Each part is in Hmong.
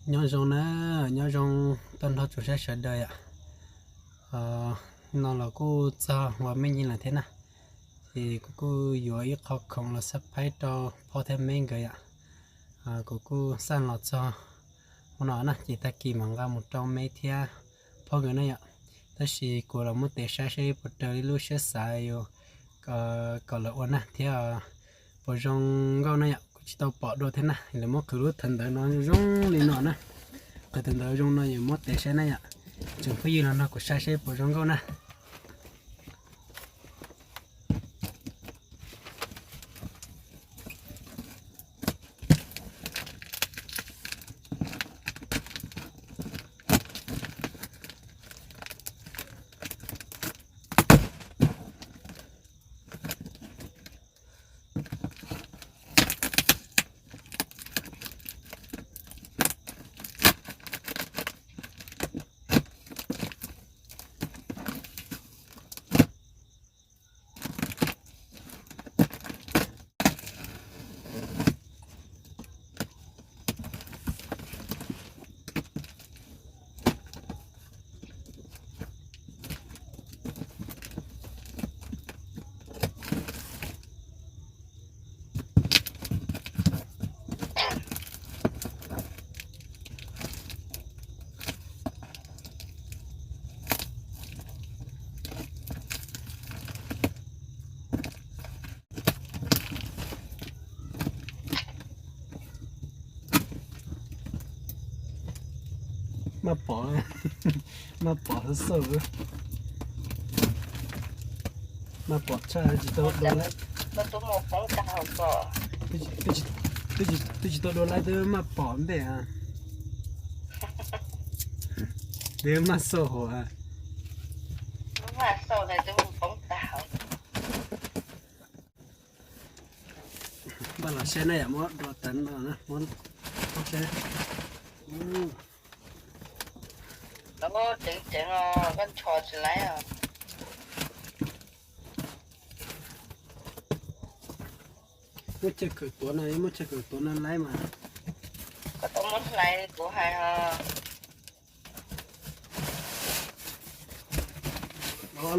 Nyob zoo na, nyob zoo tag nrho tsoom saib sawv daws yom. No los kuj txog ua me ntsis lawm thiab na, ces kuv kuj yuav ib qho khoom los xab phaib rau phauj thiab meb nkawd yom. Kuv kuj xaj los txog hmo no na, ces tag kis mam nqa mus rau meb thiab phauj nkawd na yom. Tab sis kuv los muab tes saib seb puas raws li lub siab xav yus kom lawv ua na thiab puas zoo nkauj na yom. Kuv tsis tau pom dua thiab na, lawv muab qhwv lub thawv ntawv no zoo li no na. Qhwv thawv ntawv zoo no yus muab tes saib na yom. Tsoom phooj ywg los nrog kuv saib seb puas zoo nkauj na. Maj pom, maj pom xwb xwb, maj pom tshaj tsis tau dua lawm. Twb tsis tau dua lawm twb maj pom ntej. Twb maj xauj hauv. Npaj los saib na yom, muab dua tawv no na, muab saib. Lawv tseev tseev os, koj ncho tsis laib os. Muab chaw kawm tuav no, muab chaw kawm tuav no laib mas. Koj tau muab hlais li kuv hais os.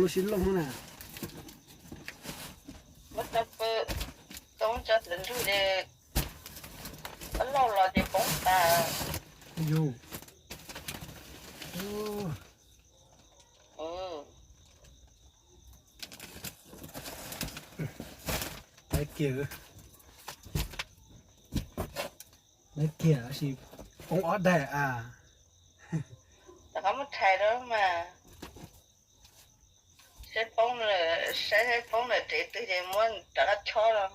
Lub sib looj na. Muab tau pw, tau muab tso ntawm ntug ces koj lauj los ces poob tas. Yus. Laib kiag, laib kiag tab sis poob ob daim a. Rov qab muab rhais rau mas. Saib poob, saib saib poob ntawm tsev twg ces muab rov qab chob los.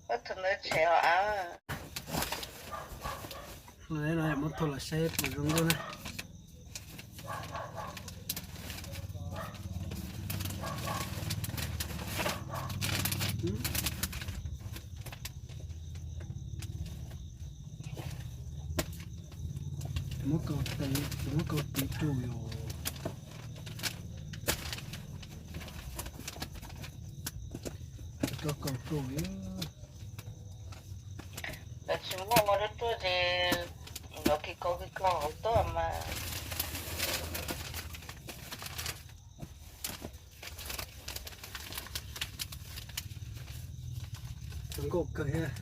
Koj tus ntawd tshem os av. Muab thau los saib puas zoo nkauj na. Muab kaus tes, muab kaus tes rau yom. Rau kaus rau. Lawv tsis muaj ua lub tuaj ces lov kis kaus kis kaus hauv tuaj mas. Zoo nkauj kawg thiab.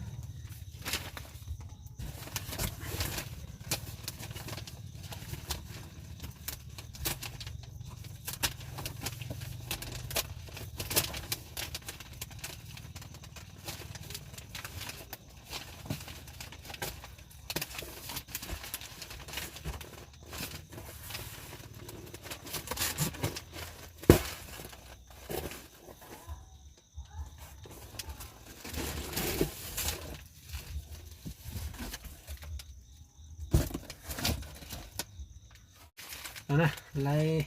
No na, laib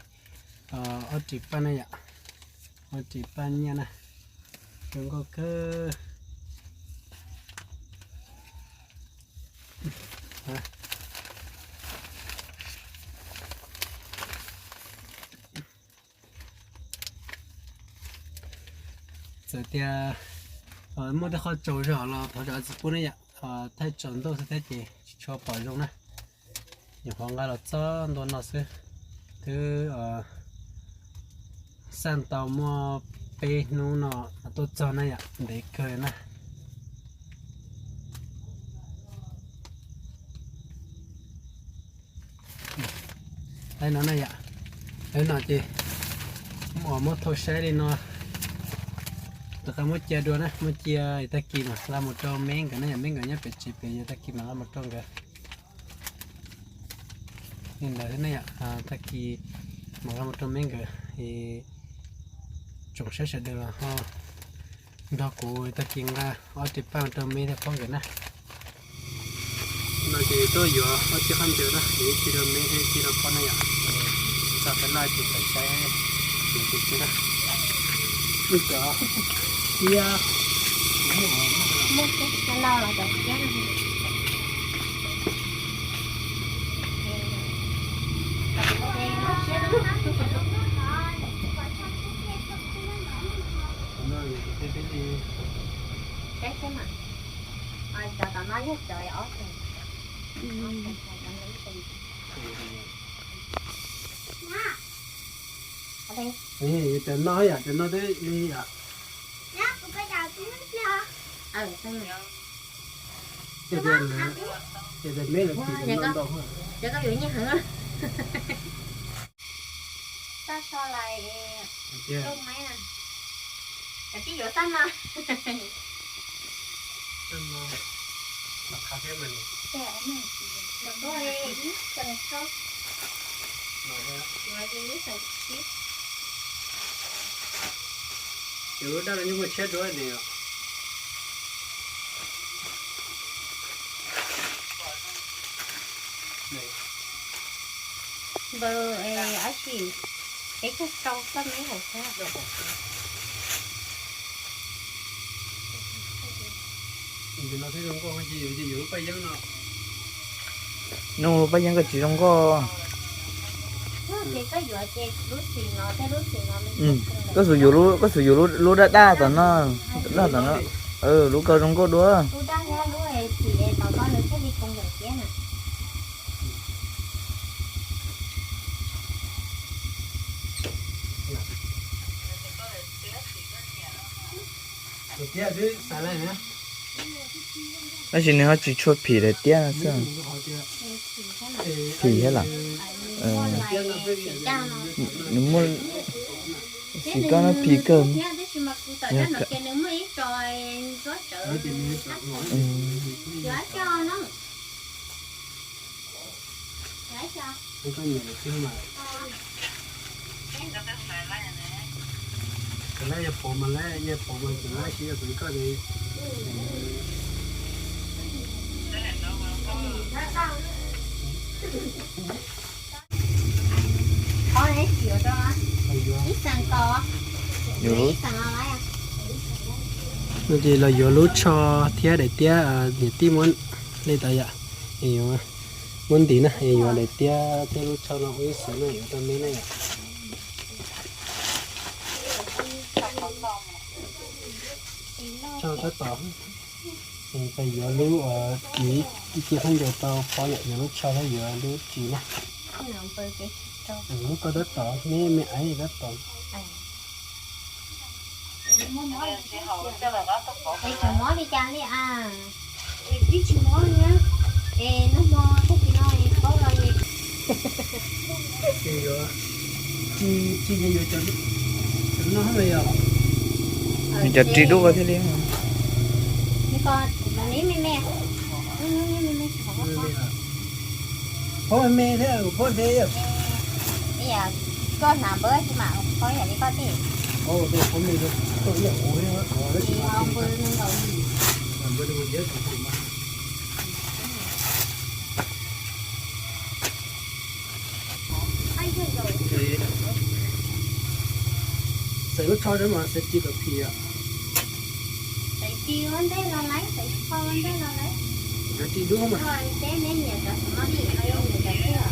ob ris paj na yom, ob ris paj nyiaj na, zoo nkauj kawg. Txawm tias muaj tej qhov tsaus zog los thov zam txim pub ne yom, thaij tsaus ntuj xwb thiab ces tsis tshua pom zoo na. Nyuam qhuav nqa los txog ntua no xwb, twb xaj tau muaj peb hnub no tuaj txog na yom, ntev kawg na. Li no na yom, li no ces muab thauj saib li no, rov qab muab cia dua na, muab cia tag kis mas nqa mus rau me nkawd na yom, me nkawd nyob pem tsev pem, yog tag kis mas nqa mus rau nkawd. Li ntawd xwb ne yom, tag kis mas nqa mus rau me nkawd, tsoom saib sawv daws los ho nrog kuv tag kis nqa ob ris paj rau me thiab phob nkawd na. No ces tuaj yuav ob txij qhov ncauj na, yuav ib txij rau me thiab ib txij rau phob na yom. Txog peb laj ces tawm saib yuav tus txij na. Cov no yom, cov no twb li yom. Ces tias me lawv tim no ntau. Cov koj yuav nyiaj heev. Xaj so lais lub maib na. Cov tib yuav xaj no. Ces lub daj no muaj tshiab dua ne. Npawg, ab tsi, peb caug rau koj me hauv xwb. Nug paj yeeb koj tsis zoo nkauj. Koj xum yuav, koj xum yuav lub daj daj tom no, daj tom no, lub ko zoo nkauj dua. Tab sis nws ho tsis tshua phim daim tiab no xwb. Phim thiab los? Nws muaj, tab sis koj no phim kawg. Yuav lub, no ces los yuav lub tsho thiab daim tiab, niam tij muab li tas yom, es yuav muab ntim na, es yuav daim tiab thiab lub tsho no ua ib xeem na, yuav rau me na yom. Tsho tab tom, es yuav lub, ib ci khaub ncaws tau phob yom, yuav lub tsho thiab yuav lub ris na. Lub ko tab tom, me me aiv tab tom. Nws cov ris dub ko thiaj li. Phob me thiab, phob thiab. Koj hnav npawb tsis mam phob yam li koj tij. Xaiv lub tsho rau mas xaiv ris kom phim yom. Xaiv ris ua ntej los lawm, xaiv tsho ua ntej los lawm. Xaiv ris dub mas. Peb neb nyiam cov xav mab dim los yog nyiam cov twg?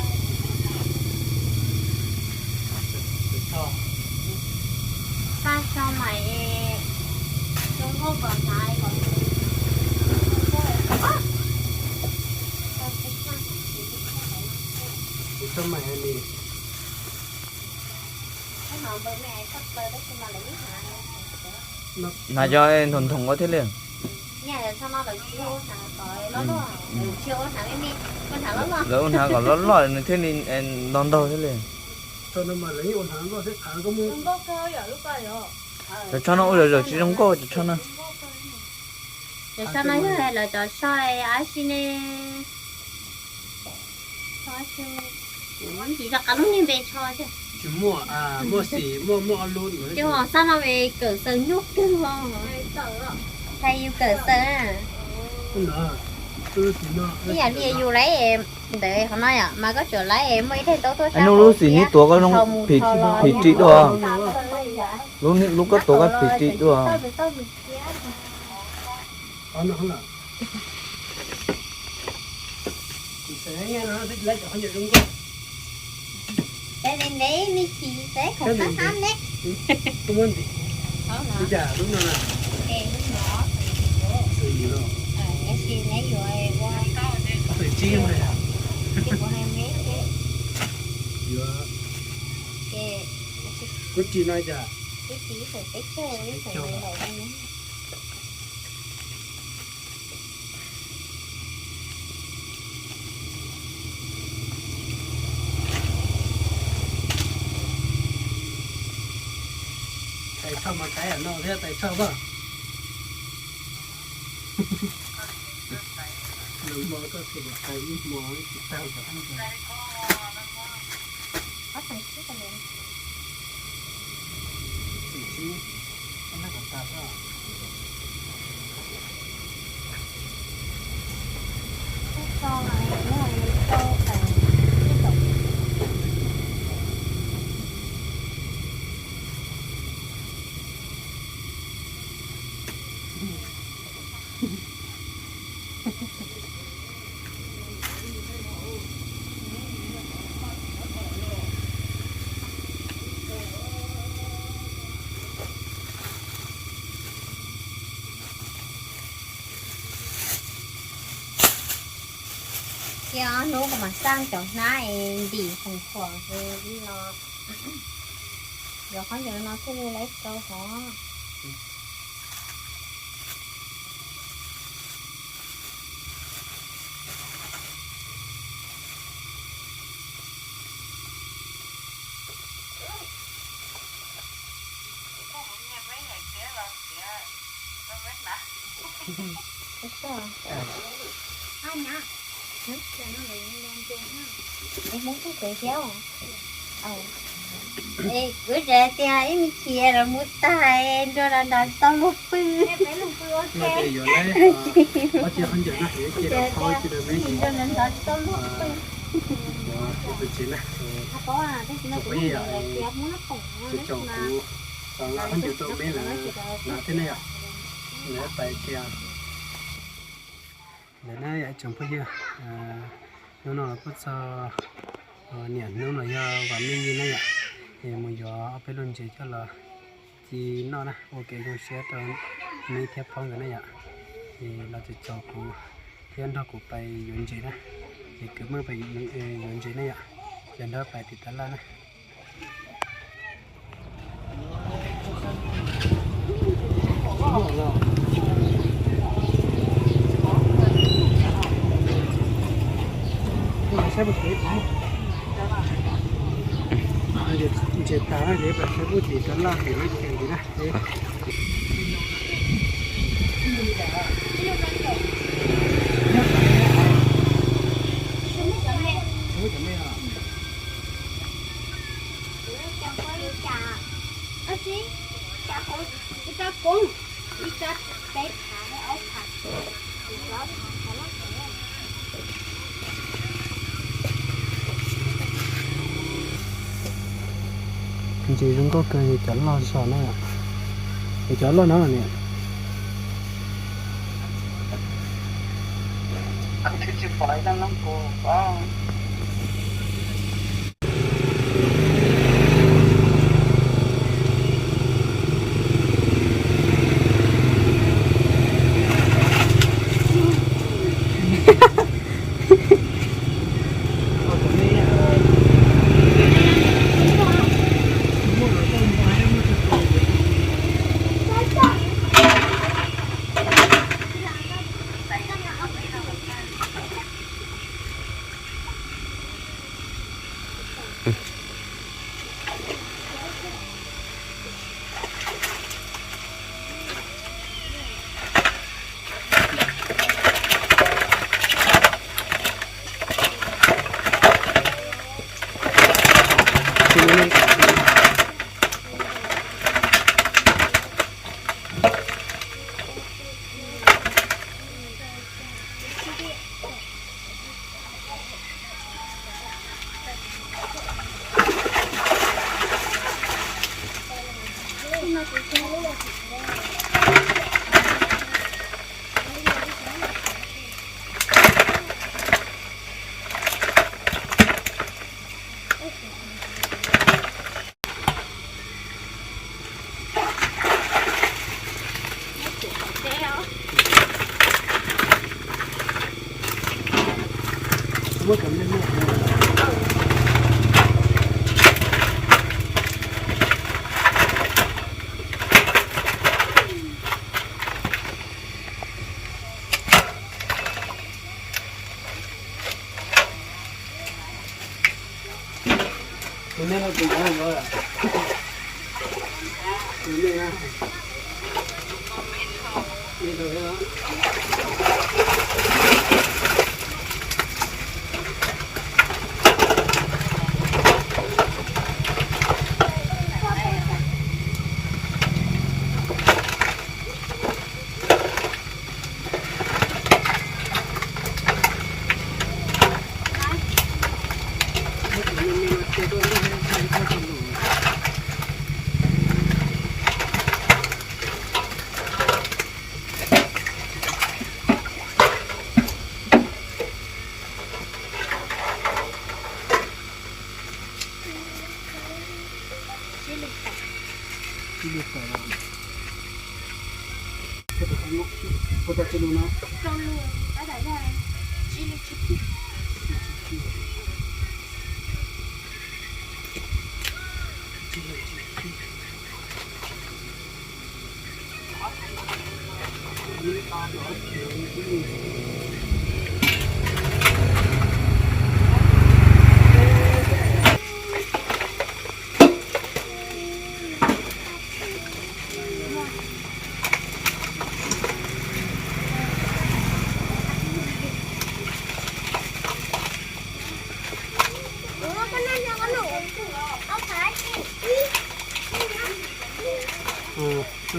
Paj so mas, Hnav cov nthoom nthoom ua thiab li. Lawv ua hnav kom loj loj nws thiaj li ntau ntau thiab li. Cov tsho no ua zom zaws tsis zoo nkauj cov tsho no. Cov tsho no yog lawv cov tsho dab tsi ne? Tsis nco qab lub niag npe tsho tiag. Ces ho xab no es kawm xaws nyuaj kawg os. Hais yus kawm xaws na. Ib yam li yus laib ntawd qhov no yom, mas koj tsuas laib muaj ib daim ntaub tuaj sab hauv thiab. Nub lub xim neb tuav koj zoo phim ris dua. Lub koj tuav koj phim ris dua. Kuv tsis no cas. Tais tshoj mas tais no thiab tais tshoj pom. Nws mos koj tes tais ib hmo tsis tau. Cia hnub kuv mam xaj cov hnab es ntim khoom khuam no. Yog qhov ncauj no thiaj li laib rau hov. Hmoob kuj tsev thiab. Kuv tsev tias ib me chim los mus tag nrog los nrog tau luag pw. Nrog los nrog tau luag pw. Tab sis no kuv tias hmoob no khoom no na. Tau me lawm thiab ne yom. Lawv pais tias lawv na yom tsoom phooj ywg, hnub no los kuj txog niam hnub no yog vas meej yig na yom, es mus yuav ob peb lub ntses coj los ci noj na, ua kev zoo siab rau me thiab phob nkawd na yom. Es los txog txog kuv thiab nrog kuv pais yuav ntses na, es kwv meej pais yuav ntses na yom, sawv daws pais tim tab laj na. Ntses tas na, saib puag tim tab laj tim no ces ntawd na. Ntses zoo nkauj kawg, cov loj zog na, cov loj no niam. Wb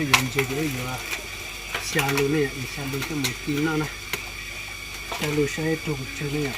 yuav ntses ces wb yuav xya lus ne yom, xya lus coj mus ci noj na. Xya lus saib raug pes tsawg ne yom.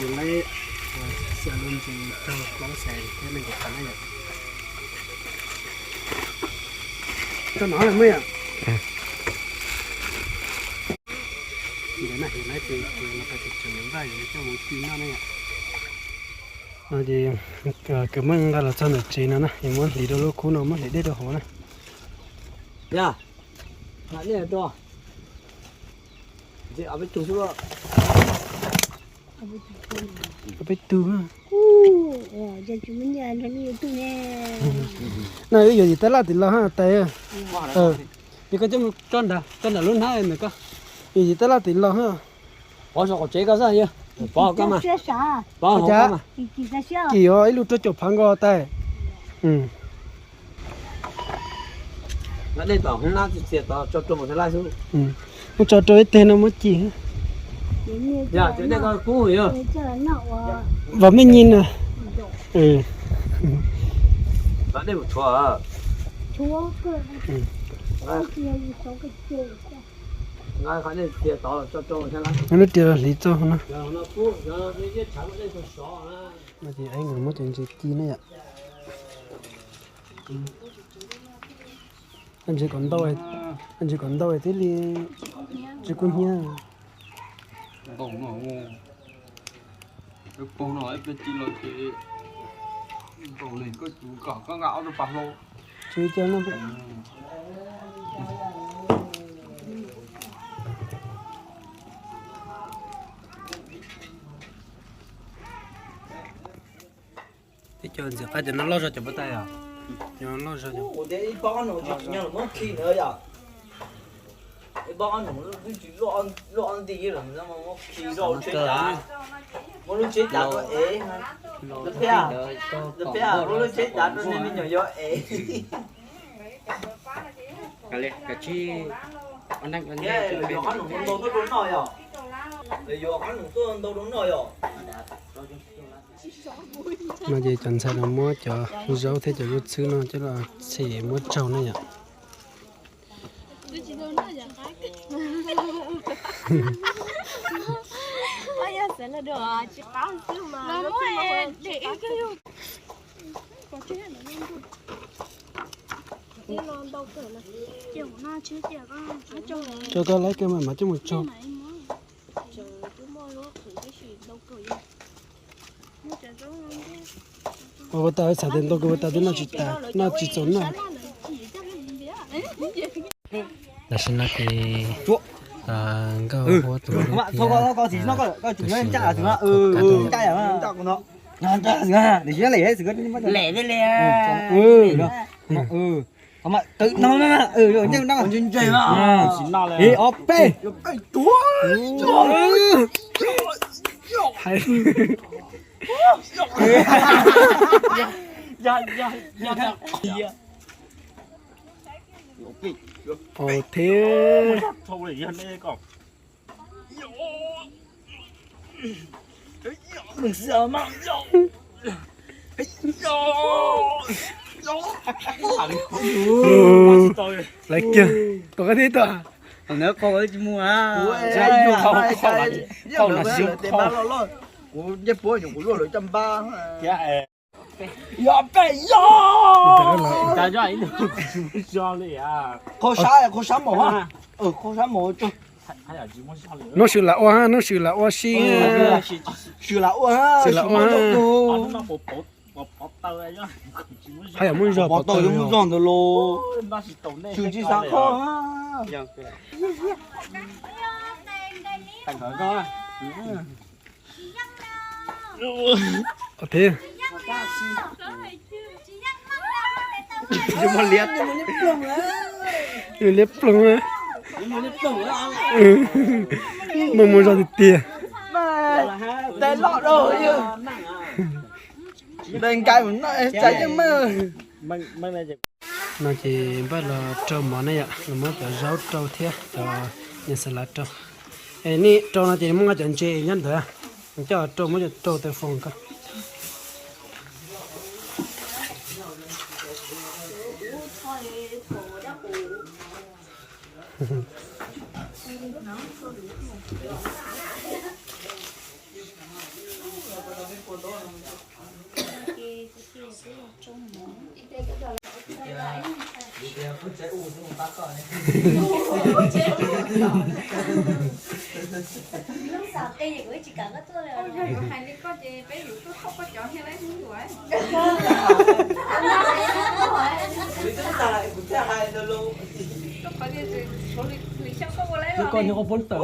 Nws laib xya lub ntses rau plaub xais thiab nees nkaum phav na yom. Rau no lawm muaj yom. Ntawd na, yus laib tes ces los tau tes tseem vaj yus coj mus ci noj na yom. No ces kawg muab nqa los txog ntawm tsev no na, yus muab hliv rau lub khub no, muab hliv dej rau hauv na. Yog, nej rau, peb tug xwb. Peb tug. No wb yuav yim tab laj tim los ha tais. Yog koj coj mus tso nram, tso nram lub hnab ntawm koj. Yuav yim tab laj tim los ha. Pov saum qaum tsev koj xwb, pov hauv koj mas. Pov hauv koj mas. Kim os, ib lub rau caum phav nkaus tais. Mus tso rau ib teg no muab ci. Vam mej nyi na. Lub tias hliv txog no. No ces muab cov ntses ci na yom. Ntses kom ntau, ntses kom ntau thiaj li tsis kub hnyiab. Pog no peb tsis los ces nkaus li koj tus kom koj nqa ob tug pas hlau. Tsis cia no. Teb cov ntxim qab cov no loj zog cov puas tau yom? Cov loj zog. Ib pob qhob noom tsis tsim nyog los muab khi ntawd yom? Ib pob qhob noom twb tsis luaj ob nti los muab khi rau tsheb tav, muab lub tsheb tav rau ev. Lawv pheej, lawv pheej muab lub tsheb tav rau nej me nyuam yuav ev. Lawv yuav qhob noom ntau tuaj rau noj yom? Lawv yuav qhob noom tuaj ntau rau noj yom? No ces cov ntxhais no muab cov zaub thiab cov zaub txhwb no coj los txhim muab tsaug na yom. Rau koj laib kawg mas mam coj mus tsaug. Ua puas tau xav tias ntau kawg puas tau twb noj tsis tas, noj tsis txaus noj. Tam sim no ces nkauj huab tus lub tiab, tam sim no Ua thiab. Laiv kiag, tom qab thiab tuaj. Kuv ncej puab nyuam kuv luaj lawv caj npab. Yog peb yog. Qhov sab, qhov sab mos, qhov sab mos. Hnub swm lam ua, hnub swm lam ua si. Swm lam ua, swm lam ua. Haj yam muaj zog pov tawg, muaj zog ntawd los. Swm tsis xav kho. Thiab. Liab ploog, muaj muaj zog tiag tiag. No ces npaj los rau mov na yom, los muab cov zaub rau thiab cov nyuag xas lav rau. Es nej rau no ces muab cov ntses nyob ntawd, coj rau muab cov rau tes foos ko. Koj nyuam qhuav poob tawm.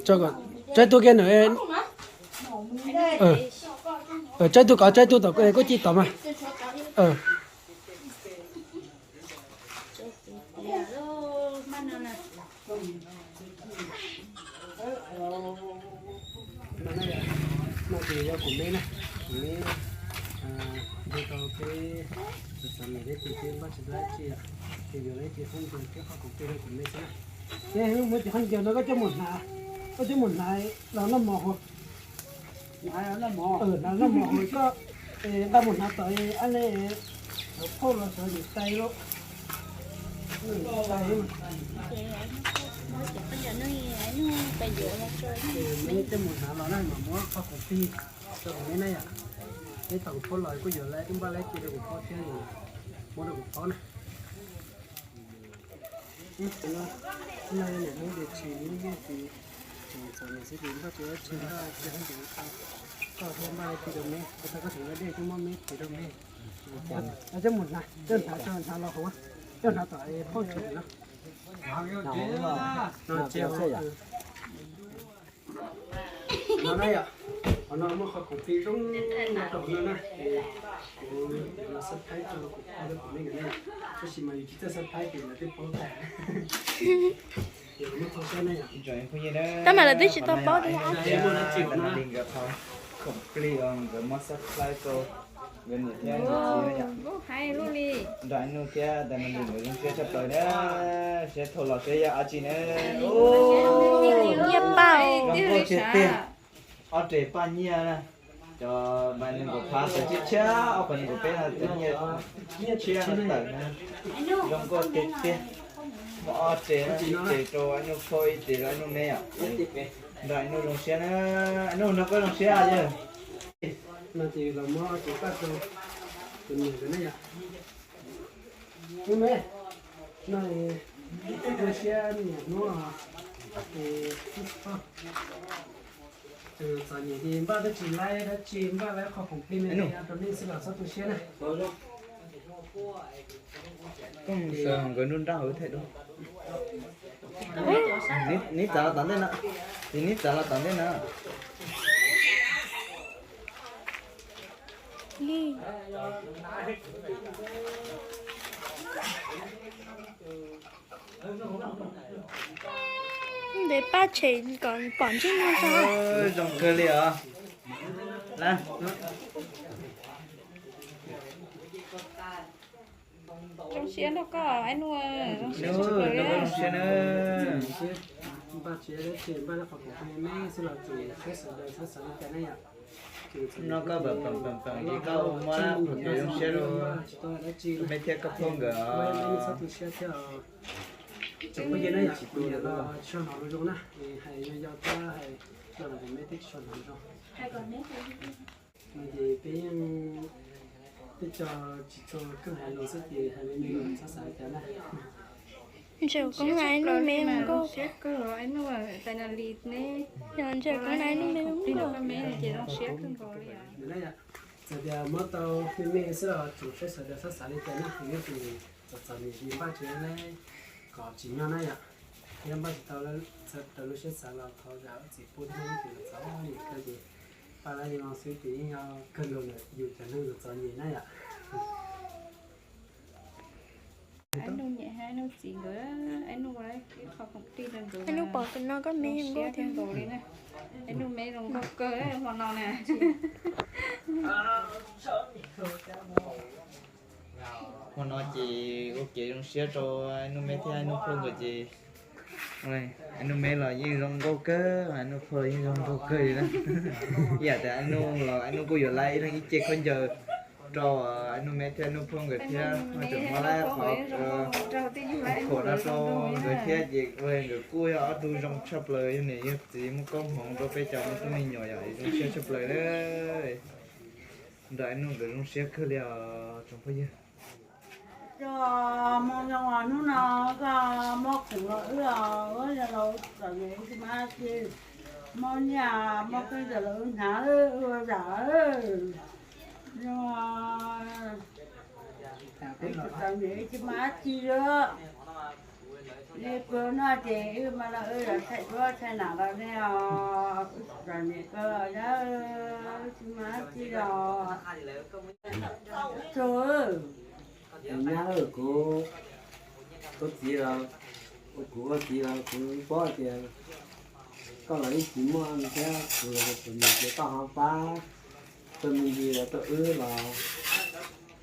Tso, tso tus kiag na. Tso tus ko, tso tus tom kuj ci tom mas. No ces yog kuv me na, kuv me nce tau peb xav xav me dab tsi peb npaj tsis dab tsi, ces yuav lawv ces qhov ncauj peb qhov kuv peb rau kuv me xwb na. Ces muab cov qhov ncauj no koj coj mus hnav, koj coj mus hnav los noj mov hauv. Hnav los noj mov hauv koj, nqa mus hnav tom ab le, phauj los sawv ntxov tais lauj. Neb coj mus hnav los na, mas muab qhov khoom plig rau kuv neb na yom. Neb tau kuv phob los kuj yuav lawv ib npaj lawv ci rau kuv phob thiab, muab rau kuv phob na. Ib tug no, ib no yog niam hmoob tias tsis yeej yeej tsis txom nyem xwb ces npaj tsis dab tsi, npaj tsis hab ces koj thiaj npaj dab tsi rau me, koj tau koj tseem dej koj muab me tsis rau me. Coj mus hnav, coj hnav, coj hnav los hauv, coj hnav tom phauj tsev no. No na yom, qhov no muaj qhov khoom plig zoo rau no na, ces kuv los surprise rau kuv phob thiab kuv me nkawd na, tab sis mas yus tsis txawj surprise ces lawv twb paub tag. Ces kuv muab thaij saib na yom. Tab mas lawv twb tsis tau paub tias yog dab tsi. Tais Nab Lis nkawd qhov khoom plig uas nkawd muab surprise rau nkawd niam thiab nkawd txiv na yom. Nrog Ib Nuj thiab Tais Nab Lis nkawd zoo siab tshaj plaws na, siab thaum los siab yog dab tsi na. Nyiaj paj zoo nkauj tiag tiag, ob res paj nyiaj na. Cov npais nees nkaum phav tawm tshiab tshiab, ob phav nees nkaum peb no tawm nyiaj tshiab tawm na, zoo nkauj tiag tiag. Muaj ob res, ib res rau Ib Nuj phauj, ib res rau Ib Nuj me yom. Nrog Ib Nuj zoo siab na, Ib Nuj nrog koj zoo siab yog. No ces los muab tus paj rau tus niam ntawd na yom. Hnub me, no zoo siab niam hnub os. Txom nyem ces npaj dab tsi laib dab tsi, npaj laib qhov khoom plig me rau nej xwb los txhob tu siab na. Koj mus sawv nkawd nruab nrab hauv thaij dua. Neb txav los tom ntej na, ces neb txav los tom ntej na. Ntev paj tshem kom pom ntsej muag tso. Zoo kawg li os. Zoo siab nrog koj, Ib Nuj, zoo siab na. Npaj tsis dab tsi, npaj qhov khoom plig me xwb los txhob xav daws txhob xav li cas na yom. No koj pam pam pam ces koj muab qhov kev zoo siab rau me thiab koj phauj nkawd. Txhob tu siab thiab. Tseem phooj ywg na yom, tsis tau hnov zoo na, hais yog yog thiab hais los me thiab tsis tau hnov zoo. No ces peb yeej peb cov tsis tshua keej hais lus xwb ces hais me me los txhob xav li cas na. Ntseem koob na Ib Nuj me nkauj. Yog ntseem koob na Ib Nuj me nkauj. Txawm tias muab tau me me xwb los tseem peb sawv daws txhob xav li cas na, yog tus txom txom nyem ces npaj tsis laib kom tsim nyog na yom. Yog npaj tsis tau raws lub siab xav los thov zam lub txim pub thiab, ib tus los txom nyem kawg ces paj laib li no xwb ces yeej yog kawg nkaus ntawm yus cov neeg txom nyem na yom. Ib Nuj niam thiab Ib Nuj txiv nkawd, Ib Nuj ua ib qho khoom plig rau nkawd. Ib Nuj pom tus no koj me zoo nkauj thiab li na. Ib Nuj me zoo nkauj kawg hmo no na. Hmo no ces ua kev zoo siab rau Ib Nuj me thiab Ib Nuj phauj nkawd ces Ib Nuj me los yeej zoo nkauj kawg, Ib Nuj phauj los yeej zoo nkauj kawg li na. Ib yam tias Ib Nuj los Ib Nuj kuj yuav laib ib leeg ib ce khaub ncaws rau Ib Nuj me thiab Ib Nuj phauj nkawd thiab, tseem muab laib qhov khoom no rau nkawd thiab ces nkawd kuj yog ob tug zoo tshaj plaws, yog niam yog txiv muaj koob hmoov rau peb cov me tub me nyuam yom, zoo siab tshaj plaws na. Nrog Ib Nuj nkawd zoo siab kawg li os tsoom phooj ywg. Cov hmoo zoo os, hnub no koj muab khoom los wb os, wb yog los txom nyem tsis muaj dab tsi, muaj nyiaj muaj khaub ncaws los wb hnav wb ua zam. Zoo, txom nyem tsis muaj dab tsi li. Nej pw no ces wb mas los wb los thaij duab thaij nam los nej os, wb txom nyem kawg os, tsis muaj dab tsi os. Txog nyab, kuv, kuv txiv los, kuv ua txiv los kuv paub tias koj los yeej tsis muaj thiab, kuv los txom nyem ces koj ho pab tau me ntsis los rau wb los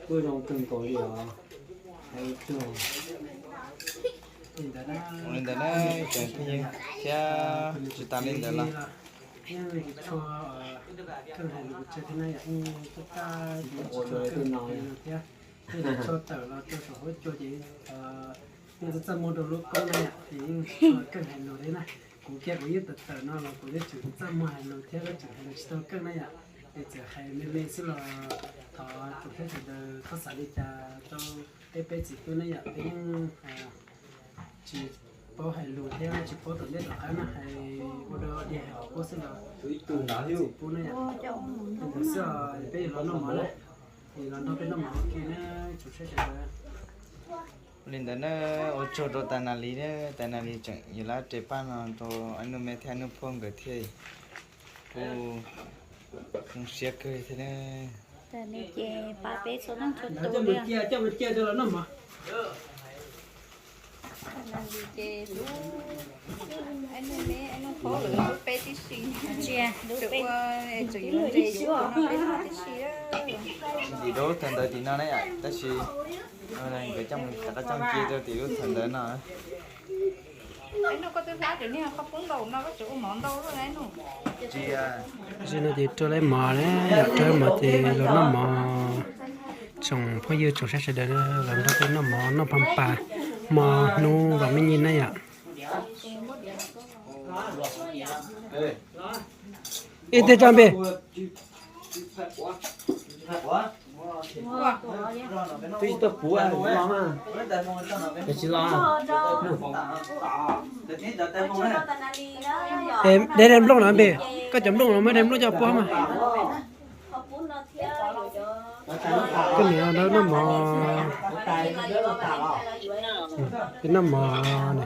kuj zoo kawg nkaus li os. Hais tsuag li ntawd na, tsoom phooj ywg, thiab tsis tas li ntawd los yeej tsis tshua keej hais lus pes tsawg thiab na yom, yeej tub qab tsis tshua keej thiab, yeej tsis tshua tawm los rau saum huab cua ces Yeej txaj muag rau lub koob na yom, es yeej tsis tau keej hais lus li na. Kuv kiag kuv yeej tawm tawm no los kuv yeej tseem txaj muag hais lus thiab, yeej tseem hais lus tsis tau keej na yom. Es txawm hais me me xwb los thov tsoom saib sawv daws txhob xav li cas rau peb peb txiv tub na yom, peb yeej tsis paub hais lus thiab tsis paub tom ntej tom qab na, hais ua dog dig hais qhov qub xwb los tsis pub na yom. Li ntawd xwb os, peb yuav los noj mov na, es los nrog peb noj mov ua ke na tsoom saib sawv daws. Li ntawd na, ua tsaug rau tais Nas Lis na, tais Nas Lis tseem yuav lab res paj no rau Ab Nuj Me thiab Ab Nuj Phuaj nkawd thiab. Kuj zoo siab kawg thiab na. Tais Nas Lis ces pab peb txhua leej txhua tus li. Tais Nas Lis ces hlub Ab Nuj Me, Ab Nuj Phuaj lawv hlub peb tib si, ntsia hlub peb, tseem yuav res yuav ua no peb noj tib si. Tim lub thav ntawd tim no na yom, tab sis nkawd coj mus rov qab coj mus ci rau tim lub thav ntawd no. Tais Nas, koj twb hlab ris niag qhov pub ntau no koj tseem ua mov ntau luaj na. Tais Nas ces rau lawv mov na yom, rau lawv mov ces los noj mov. Tsoom phooj ywg tsoom saib sawv daws los nrog peb noj mov noj paj pas hmo hnub vas me nyij na yom. Ib teg tso npe. Es de de nplooj no npe, koj cov nplooj no muab de nplooj coj puab mas. Koj niam noj mov, peb noj mov ne.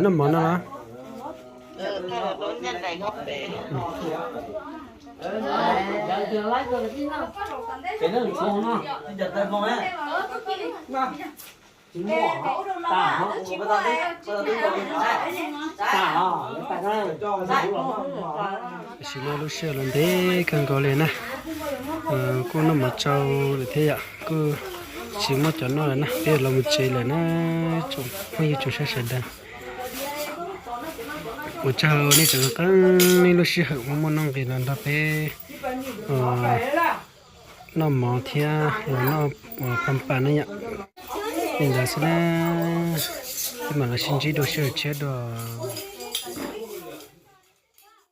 Noj mov no los. Tam sim no lub sij hawm los ntev kawg nkaus li na, kuj noj mov tsau lawm thiab yom, kuj tsis muaj cov noj lawm na, peb los mus tsev lawm na. Tsoom phooj ywg tsoom saib sawv daws, ua tsaug nej tseem qee nej lub sij hawm muaj nuj nqis los nrog peb noj mov thiab los noj paj pas na yom. Li ntawd xwb na, peb mam los sib ntsib dua sij hawm tshiab dua.